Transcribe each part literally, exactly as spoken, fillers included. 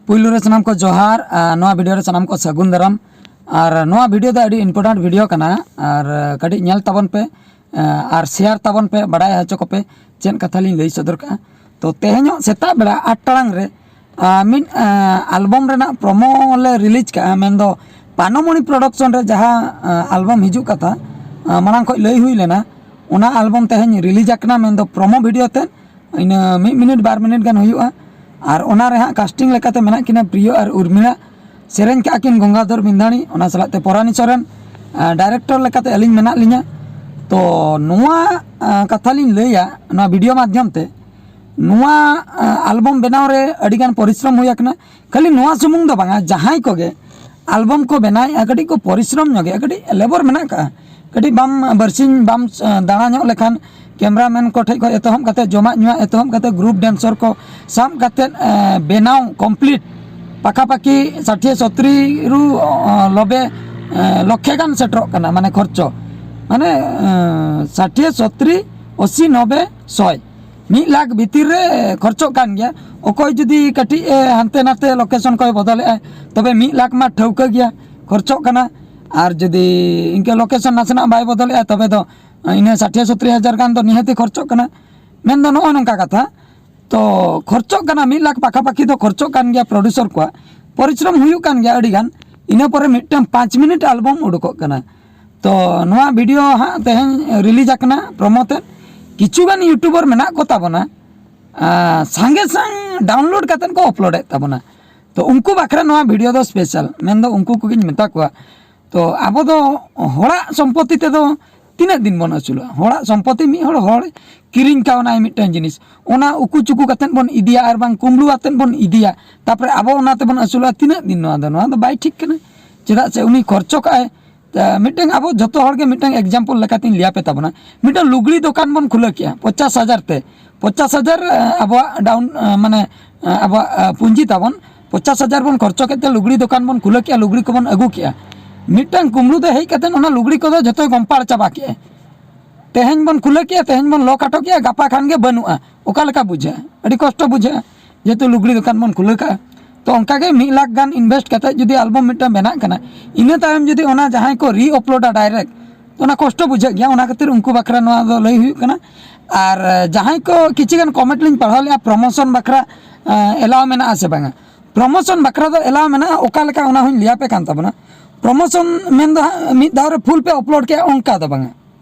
ᱯᱩᱭᱞᱩ ᱨᱮ ᱥᱟᱱᱟᱢ ᱠᱚ ᱡᱚᱦᱟᱨ, ᱟᱨ ᱱᱚᱣᱟ ᱵᱷᱤᱰᱤᱭᱳ ᱨᱮ ᱥᱟᱱᱟᱢ ᱠᱚ ᱥᱟᱹᱜᱩᱱ ᱫᱟᱨᱟᱢ᱾ ᱟᱨ ᱱᱚᱣᱟ ᱵᱷᱤᱰᱤᱭᱳ ᱫᱚ ᱟᱹᱰᱤ ᱤᱢᱯᱚᱨᱴᱮᱱᱴ ᱵᱷᱤᱰᱤᱭᱳ ᱠᱟᱱᱟ, ᱟᱨ ᱠᱟᱹᱴᱤᱡ ᱧᱮᱞ ᱛᱟᱵᱚᱱ ᱯᱮ, ᱟᱨ ᱥᱮᱭᱟᱨ ᱛᱟᱵᱚᱱ ᱯᱮ, ᱵᱟᱲᱟᱭ ᱦᱚᱪᱚ ᱠᱚᱯᱮ ᱪᱮᱫ ᱠᱟᱛᱷᱟ ᱞᱤᱧ ᱞᱟᱹᱭ ᱥᱚᱫᱚᱨ ᱠᱟᱜᱼᱟ᱾ ᱛᱚ ᱛᱮᱦᱮᱧᱚᱜ ᱥᱮᱛᱟᱜ ᱵᱮᱲᱟ ᱟᱴ ᱴᱟᱲᱟᱝ ᱨᱮ ᱟᱨ ᱢᱤᱫ ᱟᱞᱵᱚᱢ ᱨᱮᱱᱟᱜ ᱯᱨᱚᱢᱳ ᱞᱮ ᱨᱤᱞᱤᱡᱽ ᱠᱟᱜᱼᱟ, ᱢᱮᱱᱫᱚ ᱯᱟᱱᱚᱢᱚᱬᱤ ᱯᱨᱚᱰᱟᱠᱥᱚᱱ ᱨᱮ ᱡᱟᱦᱟᱸ ᱟᱞᱵᱚᱢ ᱦᱤᱡᱩᱜ ᱠᱟᱛᱷᱟ ᱢᱟᱲᱟᱝ ᱠᱷᱚᱱ ᱞᱟᱹᱭ ᱦᱩᱭ ᱞᱮᱱᱟ, ᱚᱱᱟ ᱟᱞᱵᱚᱢ ᱛᱮᱦᱮᱧ ᱨᱤᱞᱤᱡᱽ ᱟᱠᱟᱱᱟ, ᱢᱮᱱᱫᱚ ᱯᱨᱚᱢᱳ ᱵᱷᱤᱰᱤᱭᱳ ᱛᱮ ᱤᱱᱟᱹ ᱢᱤᱫ ᱢᱤᱱᱤᱴ ᱵᱟᱨ ᱢᱤᱱᱤᱴ ᱜᱟᱱ ᱦᱩᱭᱩᱜᱼᱟ᱾ ᱟᱨ ᱚᱱᱟ ᱨᱮ ᱦᱟᱸᱜ ᱠᱟᱥᱴᱤᱝ ᱞᱮᱠᱟᱛᱮ ᱢᱮᱱᱟᱜ ᱠᱤᱱᱟ ᱯᱨᱤᱭᱚ ᱟᱨ ᱩᱨᱢᱤᱞᱟ, ᱥᱮᱨᱮᱧ ᱠᱟᱜᱼᱟ ᱠᱤᱱ ᱜᱚᱝᱜᱟᱫᱷᱚᱨ ᱵᱤᱱᱫᱷᱟᱱᱤ, ᱚᱱᱟ ᱥᱟᱞᱟᱜ ᱛᱮ ᱯᱚᱨᱟᱱᱤ ᱥᱚᱨᱮᱱ, ᱰᱟᱭᱨᱮᱠᱴᱚᱨ ᱞᱮᱠᱟᱛᱮ ᱟᱹᱞᱤᱧ ᱢᱮᱱᱟᱜ ᱞᱤᱧᱟ᱾ ᱛᱚ ᱱᱚᱣᱟ ᱠᱟᱛᱷᱟ ᱞᱤᱧ ᱞᱟᱹᱭᱟ ᱱᱚᱣᱟ ᱵᱷᱤᱰᱤᱭᱳ ᱢᱟᱫᱽᱫᱷᱚᱢ ᱛᱮ, ᱱᱚᱣᱟ ᱟᱞᱵᱚᱢ ᱵᱮᱱᱟᱣ ᱨᱮ ᱟᱹᱰᱤᱜᱟᱱ ᱯᱚᱨᱤᱥᱨᱚᱢ ᱦᱩᱭ ᱟᱠᱟᱱᱟ᱾ ᱠᱷᱟᱹᱞᱤ ᱱᱚᱣᱟ ᱥᱩᱢᱩᱝ ᱫᱚ ᱵᱟᱝᱟ, ᱡᱟᱦᱟᱸᱭ ᱠᱚᱜᱮ ᱟᱞᱵᱚᱢ ᱠᱚ ᱵᱮᱱᱟᱣᱮᱫᱼᱟ, ᱠᱟᱹᱴᱤᱡ ᱠᱚ ᱯᱚᱨᱤᱥᱨᱚᱢ ᱧᱚᱜᱮᱫᱼᱟ, ᱠᱟᱹᱴᱤᱡ ᱞᱮᱵᱚᱨ ᱢᱮᱱᱟᱜ ᱠᱟᱜᱼᱟ᱾ ᱠᱟᱹᱴᱤᱡ ᱵᱟᱢ ᱵᱟᱨᱥᱤᱧ ᱵᱟᱢ ᱫᱟᱬᱟ ᱧᱚᱜ ᱞᱮᱠᱷᱟᱱ ᱠᱮᱢᱨᱟᱢᱮᱱ ᱠᱚ ᱴᱷᱮᱡ ᱠᱷᱚᱱ ᱮᱛᱚᱦᱚᱵ ᱠᱟᱛᱮ, ᱡᱚᱢᱟᱜ ᱧᱩᱣᱟᱜ ᱮᱛᱚᱦᱚᱵ ᱠᱟᱛᱮ, ᱜᱨᱩᱯ ᱰᱮᱱᱥᱚᱨ ᱠᱚ ᱥᱟᱵ ᱠᱟᱛᱮ ᱵᱮᱱᱟᱣ ᱠᱚᱢᱯᱞᱤᱴ ᱯᱟᱠᱷᱟᱯᱟᱠᱷᱤ ᱥᱟᱴᱷᱤᱭᱮ ᱥᱚᱛᱨᱤ ᱨᱩ ᱞᱚᱵᱮ ᱞᱚᱠᱷᱮ ᱜᱟᱱ ᱥᱮᱴᱮᱨᱚᱜ ᱠᱟᱱᱟ, ᱢᱟᱱᱮ ᱠᱷᱚᱨᱪᱚ, ᱢᱟᱱᱮ ᱥᱟᱴᱷᱤᱭᱮ ᱥᱚᱛᱨᱤ ᱚᱥᱤ ᱱᱚᱵᱮ ᱥᱚᱭ ᱢᱤᱫ ᱞᱟᱠᱷ ᱵᱷᱤᱛᱤᱨ ᱨᱮ ᱠᱷᱚᱨᱪᱚᱜ ᱠᱟᱱ ᱜᱮᱭᱟ᱾ ᱚᱠᱚᱭ ᱡᱩᱫᱤ ᱠᱟᱹᱴᱤᱡ ᱮ ᱦᱟᱱᱛᱮ ᱱᱟᱛᱮ ᱞᱳᱠᱮᱥᱚᱱ ᱠᱚᱭ ᱵᱚᱫᱚᱞᱮᱫᱼᱟ, ᱛᱚᱵᱮ ᱢᱤᱫ ᱞᱟᱠᱷ ᱢᱟ ᱴᱷᱟᱹᱣᱠᱟᱹ ᱜᱮᱭᱟ ᱠᱷᱚᱨᱪᱚᱜ ᱠᱟᱱᱟ᱾ ᱟᱨ ᱡᱩᱫᱤ ᱤᱱᱠᱟᱹ ᱞᱳᱠᱮᱥᱚᱱ ᱱᱟᱥᱮᱱᱟᱜ ᱵᱟᱭ ᱵᱚᱫᱚᱞᱮᱫᱼᱟ, ᱛᱚᱵᱮ ᱫᱚ ᱤᱱᱟᱹ ᱥᱟᱴᱷᱤᱭᱮ ᱥᱚᱛᱨᱤ ᱦᱟᱡᱟᱨ ᱜᱟᱱ ᱫᱚ ᱱᱤᱦᱟᱹᱛᱤ ᱠᱷᱚᱨᱪᱚᱜ ᱠᱟᱱᱟ᱾ ᱢᱮᱱᱫᱚ ᱱᱚᱜᱼᱚ ᱱᱚᱝᱠᱟ ᱠᱟᱛᱷᱟ᱾ ᱛᱚ ᱠᱷᱚᱨᱪᱚᱜ ᱠᱟᱱᱟ, ᱢᱤᱫ ᱞᱟᱠᱷ ᱯᱟᱠᱷᱟᱯᱟᱠᱷᱤ ᱫᱚ ᱠᱷᱚᱨᱪᱚᱜ ᱠᱟᱱ ᱜᱮᱭᱟ ᱯᱨᱚᱰᱩᱥᱚᱨ ᱠᱚᱣᱟᱜ, ᱯᱚᱨᱤᱥᱨᱚᱢ ᱦᱩᱭᱩᱜ ᱠᱟᱱ ᱜᱮᱭᱟ ᱟᱹᱰᱤᱜᱟᱱ᱾ ᱤᱱᱟᱹ ᱯᱚᱨᱮ ᱢᱤᱫᱴᱟᱝ ᱯᱟᱸᱪ ᱢᱤᱱᱤᱴ ᱟᱞᱵᱚᱢ ᱩᱰᱩᱠᱚᱜ ᱠᱟᱱᱟ᱾ ᱛᱚ ᱱᱚᱣᱟ ᱵᱷᱤᱰᱤᱭᱳ ᱦᱟᱸᱜ ᱛᱮᱦᱮᱧ ᱨᱤᱞᱤᱡᱽ ᱟᱠᱟᱱᱟ ᱯᱨᱚᱢᱳ ᱛᱮ᱾ ᱠᱤᱪᱷᱩᱜᱟᱱ ᱤᱭᱩᱴᱩᱵᱟᱨ ᱢᱮᱱᱟᱜ ᱠᱚ ᱛᱟᱵᱚᱱᱟ, ᱟᱨ ᱥᱟᱸᱜᱮ ᱥᱟᱝ ᱰᱟᱣᱩᱱᱞᱳᱰ ᱠᱟᱛᱮᱫ ᱠᱚ ᱟᱯᱞᱳᱰᱮᱫ ᱛᱟᱵᱚᱱᱟ᱾ ᱛᱚ ᱩᱱᱠᱩ ᱵᱟᱠᱷᱨᱟ ᱱᱚᱣᱟ ᱵᱷᱤᱰᱤᱭᱳ ᱫᱚ ᱥᱯᱮᱥᱟᱞ, ᱢᱮᱱᱫᱚ ᱩᱱᱠᱩ ᱠᱚᱜᱮᱧ ᱢᱮᱛᱟ ᱠᱚᱣᱟ᱾ ᱛᱚ ᱟᱵᱚ ᱫᱚ ᱦᱚᱲᱟᱜ ᱥᱚᱢᱯᱚᱛᱤ ᱛᱮᱫᱚ ᱛᱤᱱᱟᱹᱜ ᱫᱤᱱ ᱵᱚᱱ ᱟᱹᱥᱩᱞᱚᱜᱼᱟ? ᱦᱚᱲᱟᱜ ᱥᱚᱢᱯᱚᱛᱤ, ᱢᱤᱫ ᱦᱚᱲ ᱦᱚᱲ ᱠᱤᱨᱤᱧ ᱠᱟᱣᱱᱟᱭ ᱢᱤᱫᱴᱟᱝ ᱡᱤᱱᱤᱥ, ᱚᱱᱟ ᱩᱠᱩ ᱪᱩᱠᱩ ᱠᱟᱛᱮᱫ ᱵᱚᱱ ᱤᱫᱤᱭᱟ ᱟᱨ ᱵᱟᱝ ᱠᱩᱢᱵᱽᱲᱩ ᱟᱛᱮᱫ ᱵᱚᱱ ᱤᱫᱤᱭᱟ᱾ ᱛᱟᱨᱯᱚᱨᱮ ᱟᱵᱚ ᱚᱱᱟ ᱛᱮᱵᱚᱱ ᱟᱹᱥᱩᱞᱚᱜᱼᱟ ᱛᱤᱱᱟᱹᱜ ᱫᱤᱱ? ᱱᱚᱣᱟ ᱫᱚ, ᱱᱚᱣᱟ ᱫᱚ ᱵᱟᱭ ᱴᱷᱤᱠ ᱠᱟᱱᱟ᱾ ᱪᱮᱫᱟᱜ ᱥᱮ ᱩᱱᱤ ᱠᱷᱚᱨᱪᱚ ᱠᱟᱜᱼᱟᱭ᱾ ᱢᱤᱫᱴᱟᱝ ᱟᱵᱚ ᱡᱚᱛᱚ ᱦᱚᱲ ᱜᱮ ᱢᱤᱫᱴᱟᱝ ᱮᱠᱡᱟᱢᱯᱚᱞ ᱞᱮᱠᱟᱛᱤᱧ ᱞᱟᱹᱭ ᱟᱯᱮ ᱛᱟᱵᱚᱱᱟ᱾ ᱢᱤᱫᱴᱟᱝ ᱞᱩᱜᱽᱲᱤ ᱫᱚᱠᱟᱱ ᱵᱚᱱ ᱠᱷᱩᱞᱟᱹᱣ ᱠᱮᱜᱼᱟ ᱯᱚᱧᱪᱟᱥ ᱦᱟᱡᱟᱨ ᱛᱮ᱾ ᱯᱚᱧᱪᱟᱥ ᱦᱟᱡᱟᱨ ᱟᱵᱚᱣᱟᱜ ᱰᱟᱣᱩᱱ, ᱢᱟᱱᱮ ᱟᱵᱚᱣᱟᱜ ᱯᱩᱸᱡᱤ ᱛᱟᱵᱚᱱ᱾ ᱯᱚᱧᱪᱟᱥ ᱦᱟᱡᱟᱨ ᱵᱚᱱ ᱠᱷᱚᱨᱪᱚ ᱠᱮᱫ ᱛᱮ ᱞᱩᱜᱽᱲᱤ ᱫᱚᱠᱟᱱ ᱵᱚᱱ ᱠᱷᱩᱞᱟᱹᱣ ᱠᱮᱜᱼᱟ, ᱞᱩᱜᱽᱲᱤ ᱠᱚᱵᱚᱱ ᱟᱹᱜᱩ ᱠᱮᱜᱼᱟ᱾ ᱢᱤᱫᱴᱟᱝ ᱠᱩᱢᱵᱽᱲᱩ ᱫᱚ ᱦᱮᱡ ᱠᱟᱛᱮ ᱚᱱᱟ ᱞᱩᱜᱽᱲᱤ ᱠᱚᱫᱚ ᱡᱚᱛᱚᱭ ᱜᱚᱢᱯᱟᱲ ᱪᱟᱵᱟ ᱠᱮᱜᱼᱟ᱾ ᱛᱮᱦᱮᱧ ᱵᱚᱱ ᱠᱷᱩᱞᱟᱹᱣ ᱠᱮᱜᱼᱟ, ᱛᱮᱦᱮᱧ ᱵᱚᱱ ᱞᱚᱠ ᱦᱚᱴᱚ ᱠᱮᱜᱼᱟ, ᱜᱟᱯᱟ ᱠᱷᱟᱱ ᱜᱮ ᱵᱟᱹᱱᱩᱜᱼᱟ᱾ ᱚᱠᱟ ᱞᱮᱠᱟ ᱵᱩᱡᱷᱟᱹᱜᱼᱟ? ᱟᱹᱰᱤ ᱠᱚᱥᱴᱚ ᱵᱩᱡᱷᱟᱹᱜᱼᱟ, ᱡᱮᱦᱮᱛᱩ ᱞᱩᱜᱽᱲᱤ ᱫᱚᱠᱟᱱ ᱵᱚᱱ ᱠᱷᱩᱞᱟᱹᱣ ᱠᱟᱜᱼᱟ᱾ ᱛᱚ ᱚᱱᱠᱟ ᱜᱮ ᱢᱤᱫ ᱞᱟᱠᱷ ᱜᱟᱱ invest ᱠᱟᱛᱮ ᱡᱩᱫᱤ album ᱢᱤᱫᱴᱟᱝ ᱵᱮᱱᱟᱜ ᱠᱟᱱᱟ, ᱤᱱᱟᱹ ᱛᱟᱭᱚᱢ ᱡᱩᱫᱤ ᱚᱱᱟ ᱡᱟᱦᱟᱸᱭ ᱠᱚ re-upload-ᱟ direct, ᱚᱱᱟ ᱠᱚᱥᱴᱚ ᱵᱩᱡᱷᱟᱹᱜ ᱜᱮᱭᱟ᱾ ᱚᱱᱟ ᱠᱷᱟᱹᱛᱤᱨ ᱩᱱᱠᱩ ᱵᱟᱠᱷᱨᱟ ᱱᱚᱣᱟ ᱫᱚ ᱞᱟᱹᱭ ᱦᱩᱭᱩᱜ ᱠᱟᱱᱟ᱾ ᱟᱨ ᱡᱟᱦᱟᱸᱭ ᱠᱚ ᱠᱤᱪᱷᱩ ᱜᱟᱱ comment ᱞᱤᱧ ᱯᱟᱲᱦᱟᱣ ᱞᱮᱜᱼᱟ, promotion ᱵᱟᱠᱷᱨᱟ ᱮᱞᱟᱣ ᱢᱮᱱᱟᱜᱼᱟ ᱥᱮ ᱵᱟᱝᱟ? Promotion ᱵᱟᱠᱷᱨᱟ ᱫᱚ ᱮᱞᱟᱣ ᱢᱮᱱᱟᱜᱼᱟ᱾ ᱚᱠᱟ ᱞᱮᱠᱟ ᱚᱱᱟ ᱦᱚᱸᱧ ᱞᱟᱹᱭ ᱟᱯᱮ ᱠᱟᱱ ᱛᱟᱵᱚᱱᱟ᱾ Promotion ᱢᱮᱱ ᱫᱚ ᱦᱟᱸᱜ ᱢᱤᱫ ᱫᱷᱟᱣ ᱨᱮ full ᱯᱮ upload ᱠᱮᱜᱼᱟ, ᱚᱱᱠᱟ ᱫᱚ ᱵᱟᱝᱟ᱾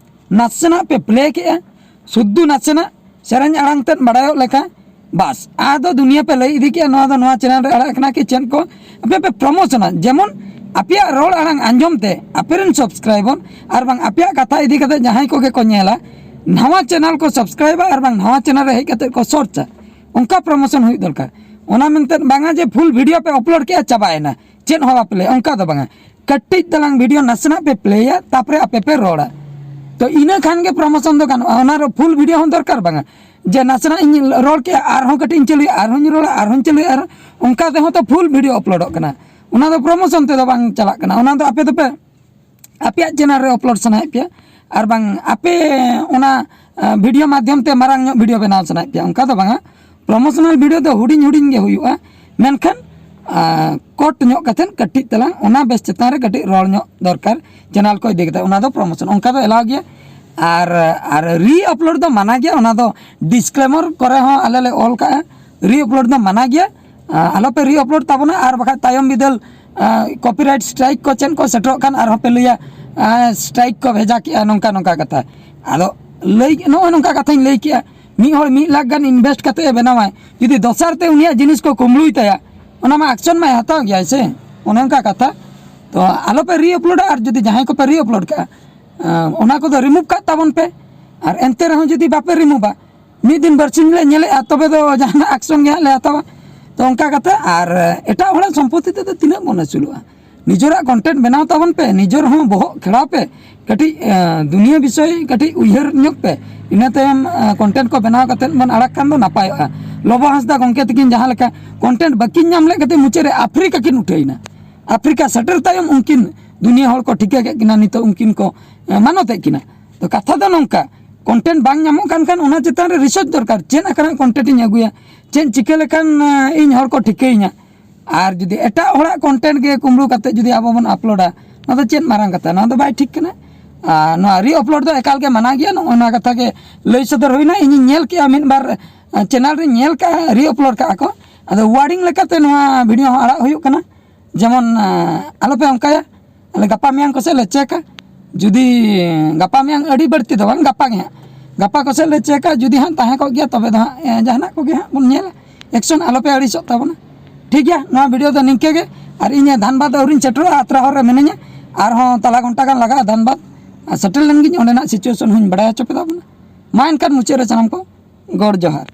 ᱱᱟᱥᱮᱱᱟᱜ ᱯᱮ play ᱠᱮᱜᱼᱟ, ᱥᱩᱫᱷᱩ ᱱᱟᱥᱮᱱᱟᱜ ᱥᱮᱨᱮᱧ ᱟᱲᱟᱝ ᱛᱮᱫ ᱵᱟᱲᱟᱭᱚᱜ ᱞᱮᱠᱟ, ᱵᱟᱥ, ᱟᱫᱚ ᱫᱩᱱᱤᱭᱟᱹ ᱯᱮ ᱞᱟᱹᱭ ᱤᱫᱤ ᱠᱮᱜᱼᱟ, ᱱᱚᱣᱟ ᱫᱚ ᱱᱚᱣᱟ channel ᱨᱮ ᱟᱲᱟᱜ ᱠᱟᱱᱟ ᱠᱤ ᱪᱮᱫ ᱠᱚ, ᱟᱯᱮ ᱯᱮ promotion-ᱟ᱾ ᱡᱮᱢᱚᱱ ᱟᱯᱮᱭᱟᱜ ᱨᱚᱲ ᱟᱲᱟᱝ ᱟᱸᱡᱚᱢ ᱛᱮ ᱟᱯᱮ ᱨᱮᱱ subscriber ᱟᱨ ᱵᱟᱝ ᱟᱯᱮᱭᱟᱜ ᱠᱟᱛᱷᱟ ᱤᱫᱤ ᱠᱟᱛᱮ ᱡᱟᱦᱟᱸᱭ ᱠᱚᱜᱮ ᱠᱚ ᱧᱮᱞᱟ, ᱱᱟᱣᱟ channel ᱠᱚ subscribe-ᱟ ᱟᱨ ᱵᱟᱝ ᱱᱟᱣᱟ channel ᱨᱮ ᱦᱮᱡ ᱠᱟᱛᱮ ᱠᱚ search-ᱟ᱾ ᱚᱱᱠᱟ promotion ᱦᱩᱭᱩᱜ ᱫᱚᱨᱠᱟᱨ᱾ ᱚᱱᱟ ᱢᱮᱱᱛᱮ ᱵᱟᱝᱟ ᱡᱮ full video ᱯᱮ upload ᱠᱮᱜᱼᱟ, ᱪᱟᱵᱟᱭᱮᱱᱟ, ᱪᱮᱫ ᱦᱚᱸ ᱵᱟᱯᱮ ᱞᱟᱹᱭᱟ, ᱚᱱᱠᱟ ᱫᱚ ᱵᱟᱝᱟ᱾ ᱠᱟᱹᱴᱤᱡ ᱛᱟᱞᱟᱝ video ᱱᱟᱥᱮᱱᱟᱜ ᱯᱮ play-ᱟ, ᱛᱟᱯᱚᱨᱮ ᱟᱯᱮ ᱯᱮ ᱨᱚᱲᱟ᱾ ᱛᱚ ᱤᱱᱟᱹ ᱠᱷᱟᱱ ᱜᱮ promotion ᱫᱚ ᱜᱟᱱᱚᱜᱼᱟ᱾ ᱚᱱᱟ ᱨᱮ full video ᱦᱚᱸ ᱫᱚᱨᱠᱟᱨ ᱵᱟᱝᱟ, ᱡᱮ ᱱᱟᱥᱮᱱᱟᱜ ᱤᱧ ᱨᱚᱲ ᱠᱮᱜᱼᱟ, ᱟᱨᱦᱚᱸ ᱠᱟᱹᱴᱤᱡ ᱤᱧ ᱪᱟᱹᱞᱩᱭᱟ, ᱟᱨᱦᱚᱸᱧ ᱨᱚᱲᱟ, ᱟᱨᱦᱚᱸᱧ ᱪᱟᱹᱞᱩᱭᱟ, ᱟᱨ ᱚᱱᱠᱟ ᱛᱮᱦᱚᱸ ᱛᱚ full video upload-ᱚᱜ ᱠᱟᱱᱟ᱾ ᱚᱱᱟ ᱫᱚ promotion ᱛᱮᱫᱚ ᱵᱟᱝ ᱪᱟᱞᱟᱜ ᱠᱟᱱᱟ᱾ ᱚᱱᱟ ᱫᱚ ᱟᱯᱮ ᱫᱚᱯᱮ ᱟᱯᱮᱭᱟᱜ channel ᱨᱮ upload ᱥᱟᱱᱟᱭᱮᱫ ᱯᱮᱭᱟ, ᱟᱨ ᱵᱟᱝ ᱟᱯᱮ ᱚᱱᱟ video ᱢᱟᱫᱽᱫᱷᱚᱢ ᱛᱮ ᱢᱟᱨᱟᱝ ᱧᱚᱜ video ᱵᱮᱱᱟᱣ ᱥᱟᱱᱟᱭᱮᱫ ᱯᱮᱭᱟ, ᱚᱱᱠᱟ ᱫᱚ ᱵᱟᱝᱟ᱾ Promotional video ᱫᱚ ᱦᱩᱰᱤᱧ ᱦᱩᱰᱤᱧ ᱜᱮ ᱦᱩᱭᱩᱜᱼᱟ, ᱢᱮᱱᱠᱷᱟᱱ ᱠᱚᱴ ᱧᱚᱜ ᱠᱟᱛᱮᱫ ᱠᱟᱹᱴᱤᱡ ᱛᱟᱞᱟᱝ ᱚᱱᱟ ᱵᱮᱥ ᱪᱮᱛᱟᱱ ᱨᱮ ᱠᱟᱹᱴᱤᱡ ᱨᱚᱲ ᱧᱚᱜ ᱫᱚᱨᱠᱟᱨ, channel ᱠᱚ ᱤᱫᱤ ᱠᱟᱛᱮ, ᱚᱱᱟ ᱫᱚ promotion, ᱚᱱᱠᱟ ᱫᱚ ᱮᱞᱟᱣ ᱜᱮᱭᱟ᱾ ᱟᱨ ᱟᱨ re-upload ᱫᱚ ᱢᱟᱱᱟ ᱜᱮᱭᱟ, ᱚᱱᱟ ᱫᱚ disclaimer ᱠᱚᱨᱮ ᱦᱚᱸ ᱟᱞᱮ ᱞᱮ ᱚᱞ ᱠᱟᱜᱼᱟ, re-upload ᱫᱚ ᱢᱟᱱᱟ ᱜᱮᱭᱟ᱾ ᱟᱞᱚ ᱯᱮ re-upload ᱛᱟᱵᱚᱱᱟ, ᱟᱨ ᱵᱟᱠᱷᱟᱡ ᱛᱟᱭᱚᱢ ᱵᱤᱫᱟᱹᱞ copyright strike ᱠᱚ ᱪᱮᱫ ᱠᱚ ᱥᱮᱴᱮᱨᱚᱜ ᱠᱷᱟᱱ ᱟᱨᱦᱚᱸ ᱯᱮ ᱞᱟᱹᱭᱟ strike ᱠᱚ ᱵᱷᱮᱡᱟ ᱠᱮᱜᱼᱟ, ᱱᱚᱝᱠᱟ ᱱᱚᱝᱠᱟ ᱠᱟᱛᱷᱟ᱾ ᱟᱫᱚ ᱞᱟᱹᱭ, ᱱᱚᱜᱼᱚᱭ ᱱᱚᱝᱠᱟ ᱠᱟᱛᱷᱟᱧ ᱞᱟᱹᱭ ᱠᱮᱜᱼᱟ, ᱢᱤᱫ ᱦᱚᱲ ᱢᱤᱫ ᱞᱟᱠᱷ ᱜᱟᱱ invest ᱠᱟᱛᱮ ᱮ ᱵᱮᱱᱟᱣᱟᱭ, ᱡᱩᱫᱤ ᱫᱚᱥᱟᱨ ᱛᱮ ᱩᱱᱤᱭᱟᱜ ᱡᱤᱱᱤᱥ ᱠᱚ ᱠᱩᱢᱵᱽᱲᱩᱭ ᱛᱟᱭᱟ, ᱚᱱᱟ ᱢᱟ action ᱢᱟᱭ ᱦᱟᱛᱟᱣ ᱜᱮᱭᱟᱭ ᱥᱮ, ᱚᱱᱮ ᱚᱱᱠᱟ ᱠᱟᱛᱷᱟ᱾ ᱛᱚ ᱟᱞᱚ ᱯᱮ re-upload-ᱟ, ᱟᱨ ᱡᱩᱫᱤ ᱡᱟᱦᱟᱸᱭ ᱠᱚᱯᱮ re-upload ᱠᱟᱜᱼᱟ, ᱚᱱᱟ ᱠᱚᱫᱚ remove ᱠᱟᱜ ᱛᱟᱵᱚᱱ ᱯᱮ᱾ ᱟᱨ ᱮᱱᱛᱮ ᱨᱮᱦᱚᱸ ᱡᱩᱫᱤ ᱵᱟᱯᱮ remove-ᱟ, ᱢᱤᱫ ᱫᱤᱱ ᱵᱟᱨᱥᱤᱧ ᱞᱮ ᱧᱮᱞᱮᱜᱼᱟ, ᱛᱚᱵᱮ ᱫᱚ ᱡᱟᱦᱟᱱᱟᱜ action ᱜᱮ ᱦᱟᱸᱜ ᱞᱮ ᱦᱟᱛᱟᱣᱟ᱾ ᱛᱚ ᱚᱱᱠᱟ ᱠᱟᱛᱮ, ᱟᱨ ᱮᱴᱟᱜ ᱦᱚᱲᱟᱜ ᱥᱚᱢᱯᱚᱛᱤ ᱛᱮᱫᱚ ᱛᱤᱱᱟᱹᱜ ᱢᱚᱱᱮ ᱥᱩᱞᱩᱜᱼᱟ? ᱱᱤᱡᱮᱨᱟᱜ content ᱵᱮᱱᱟᱣ ᱛᱟᱵᱚᱱ ᱯᱮ, ᱱᱤᱡᱮᱨ ᱦᱚᱸ ᱵᱚᱦᱚᱜ ᱠᱷᱮᱲᱟᱣ ᱯᱮ, ᱠᱟᱹᱴᱤᱡ ᱫᱩᱱᱤᱭᱟᱹ ᱵᱤᱥᱚᱭ ᱠᱟᱹᱴᱤᱡ ᱩᱭᱦᱟᱹᱨ ᱧᱚᱜ ᱯᱮ, ᱤᱱᱟᱹ ᱛᱟᱭᱚᱢ content ᱠᱚ ᱵᱮᱱᱟᱣ ᱠᱟᱛᱮ ᱵᱚᱱ ᱟᱲᱟᱜ ᱠᱷᱟᱱ ᱫᱚ ᱱᱟᱯᱟᱭᱚᱜᱼᱟ᱾ ᱞᱚᱵᱚ ᱦᱟᱸᱥᱫᱟ ᱜᱚᱢᱠᱮ ᱛᱟᱹᱠᱤᱱ ᱡᱟᱦᱟᱸ ᱞᱮᱠᱟ content ᱵᱟᱹᱠᱤᱱ ᱧᱟᱢ ᱞᱮᱫ ᱠᱷᱟᱹᱛᱤᱨ ᱢᱩᱪᱟᱹᱫ ᱨᱮ ᱟᱯᱷᱨᱤᱠᱟ ᱠᱤᱱ ᱩᱴᱷᱟᱹᱭᱮᱱᱟ᱾ ᱟᱯᱷᱨᱤᱠᱟ ᱥᱮᱴᱮᱨ ᱛᱟᱭᱚᱢ ᱩᱱᱠᱤᱱ ᱫᱩᱱᱤᱭᱟᱹ ᱦᱚᱲ ᱠᱚ ᱴᱷᱤᱠᱟᱹ ᱠᱮᱫ ᱠᱤᱱᱟ, ᱱᱤᱛᱚᱜ ᱩᱱᱠᱤᱱ ᱠᱚ ᱢᱟᱱᱚᱛᱮᱫ ᱠᱤᱱᱟ᱾ ᱛᱚ ᱠᱟᱛᱷᱟ ᱫᱚ ᱱᱚᱝᱠᱟ, content ᱵᱟᱝ ᱧᱟᱢᱚᱜ ᱠᱟᱱ ᱠᱷᱟᱱ ᱚᱱᱟ ᱪᱮᱛᱟᱱ ᱨᱮ research ᱫᱚᱨᱠᱟᱨ, ᱪᱮᱫ ᱟᱠᱟᱱᱟᱜ content ᱤᱧ ᱟᱹᱜᱩᱭᱟ, ᱪᱮᱫ ᱪᱤᱠᱟᱹ ᱞᱮᱠᱷᱟᱱ ᱤᱧ ᱦᱚᱲ ᱠᱚ ᱴᱷᱤᱠᱟᱹᱭᱤᱧᱟ᱾ ᱟᱨ ᱡᱩᱫᱤ ᱮᱴᱟᱜ ᱦᱚᱲᱟᱜ ᱠᱚᱱᱴᱮᱱᱴ ᱜᱮ ᱠᱩᱢᱵᱽᱲᱩ ᱠᱟᱛᱮ ᱡᱩᱫᱤ ᱟᱵᱚ ᱵᱚᱱ ᱟᱯᱞᱳᱰᱟ, ᱱᱚᱣᱟ ᱫᱚ ᱪᱮᱫ ᱢᱟᱨᱟᱝ ᱠᱟᱛᱷᱟ? ᱱᱚᱣᱟ ᱫᱚ ᱵᱟᱭ ᱴᱷᱤᱠ ᱠᱟᱱᱟ᱾ ᱟᱨ ᱱᱚᱣᱟ ᱨᱤ ᱟᱯᱞᱳᱰ ᱫᱚ ᱮᱠᱟᱞ ᱜᱮ ᱢᱟᱱᱟ ᱜᱮᱭᱟ᱾ ᱱᱚᱜᱼᱚ ᱱᱚᱣᱟ ᱠᱟᱛᱷᱟ ᱜᱮ ᱞᱟᱹᱭ ᱥᱚᱫᱚᱨ ᱦᱩᱭᱱᱟ᱾ ᱤᱧᱤᱧ ᱧᱮᱞ ᱠᱮᱜᱼᱟ, ᱢᱤᱫ ᱵᱟᱨ ᱪᱮᱱᱮᱞ ᱨᱤᱧ ᱧᱮᱞ ᱠᱟᱜᱼᱟ, ᱨᱤ ᱟᱯᱞᱳᱰ ᱠᱟᱜᱼᱟ ᱠᱚ᱾ ᱟᱫᱚ ᱳᱣᱟᱨᱰᱤᱝ ᱞᱮᱠᱟᱛᱮ ᱱᱚᱣᱟ ᱵᱷᱤᱰᱤᱭᱳ ᱦᱚᱸ ᱟᱲᱟᱜ ᱦᱩᱭᱩᱜ ᱠᱟᱱᱟ, ᱡᱮᱢᱚᱱ ᱟᱞᱚᱯᱮ ᱚᱱᱠᱟᱭᱟ᱾ ᱟᱞᱮ ᱜᱟᱯᱟ ᱢᱮᱭᱟᱝ ᱠᱚᱥᱮᱫ ᱞᱮ ᱪᱮᱠᱟ᱾ ᱡᱩᱫᱤ ᱜᱟᱯᱟ ᱢᱮᱭᱟᱝ, ᱟᱹᱰᱤ ᱵᱟᱹᱲᱛᱤ ᱫᱚ ᱵᱟᱝ, ᱜᱟᱯᱟ ᱜᱮ ᱦᱟᱸᱜ, ᱜᱟᱯᱟ ᱠᱚᱥᱮᱫ ᱞᱮ ᱪᱮᱠᱟ᱾ ᱡᱩᱫᱤ ᱦᱟᱸᱜ ᱛᱟᱦᱮᱸ ᱠᱚᱜ ᱜᱮᱭᱟ, ᱛᱚᱵᱮ ᱫᱚ ᱦᱟᱸᱜ ᱡᱟᱦᱟᱱᱟᱜ ᱠᱚᱜᱮ ᱦᱟᱸᱜ ᱵᱚᱱ ᱧᱮᱞᱟ᱾ ᱮᱠᱥᱚᱱ ᱟᱞᱚᱯᱮ ᱟᱹᱲᱤᱥᱚᱜ ᱛᱟᱵᱚᱱᱟ᱾ ᱴᱷᱤᱠ ᱜᱮᱭᱟ, ᱱᱚᱣᱟ ᱵᱷᱤᱰᱤᱭᱳ ᱫᱚ ᱱᱤᱝᱠᱟᱹ ᱜᱮ᱾ ᱟᱨ ᱤᱧ ᱫᱷᱟᱱᱵᱟᱫᱽ ᱟᱹᱣᱨᱤᱧ ᱥᱮᱴᱮᱨᱚᱜᱼᱟ, ᱟᱛᱨᱟ ᱦᱚᱨ ᱨᱮ ᱢᱤᱱᱟᱹᱧᱟ᱾ ᱟᱨᱦᱚᱸ ᱛᱟᱞᱟ ᱜᱷᱚᱱᱴᱟ ᱜᱟᱱ ᱞᱟᱜᱟᱜᱼᱟ ᱫᱷᱟᱱᱵᱟᱫᱽ᱾ ᱟᱨ ᱥᱮᱴᱮᱨ ᱞᱮᱱ ᱜᱤᱧ, ᱚᱸᱰᱮᱱᱟᱜ ᱥᱤᱪᱩᱭᱮᱥᱚᱱ ᱦᱚᱸᱧ ᱵᱟᱲᱟᱭ ᱦᱚᱪᱚ ᱯᱮ ᱛᱟᱵᱚᱱᱟ᱾ ᱢᱟ ᱮᱱᱠᱷᱟᱱ ᱢᱩᱪᱟᱹᱫ ᱨᱮ ᱥᱟᱱᱟᱢ ᱠᱚ ᱜᱚᱰ ᱡᱚᱦᱟᱨ᱾